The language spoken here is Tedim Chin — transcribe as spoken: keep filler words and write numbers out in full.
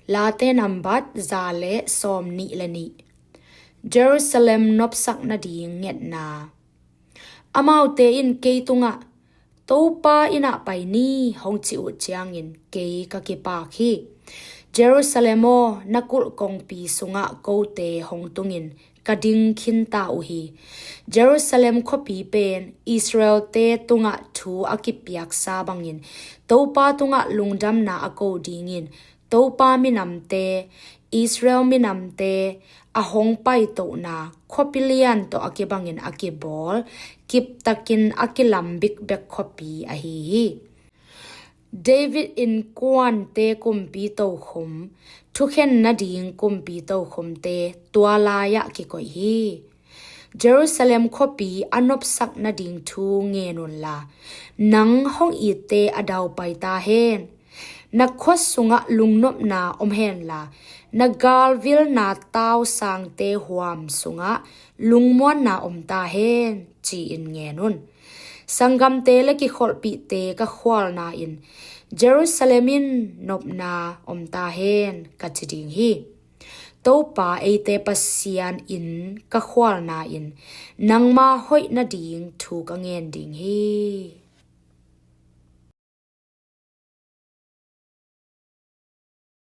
Late nambat za le sawm nih le nih. Jerusalem nopsak nading ngetna. Amaute in kei tungah, "Topa inn ah pai ni," hong cih uh ciangin kei ka kipak hi. Jerusalem aw, na kulh kongpi sungah kote hong tungin ka ding khinta uh hi. Jerusalem khuapi pen Israelte tungah thu a kipiaksa bangin Topa tungah lungdamna a ko dingin Topa minamte, Israel minamte a hong paitohna khuapi lian tawh a kibangin a kibawl, kiptakin a kilam bikbek khuapi ahi hi. David innkuante kumpi tokhom, thukhen nading kumpi tokhomte tua lai-ah kikoih hi. Jerusalem khuapi a nopsak nading thu ngen unla, nang hong itte a daupai ta hen. Na khua sungah lungnopna om henla, na galvilna tausangte huam sungah lungmuanna om ta hen, ci-in ngen un. Sanggamte le kikholhpihte ka khualna in, Jerusalem in nopna om ta hen, ka ci ding hi. Topa eite Pasian in ka khualna in, nangma hoih nading thu ka ngen ding hi.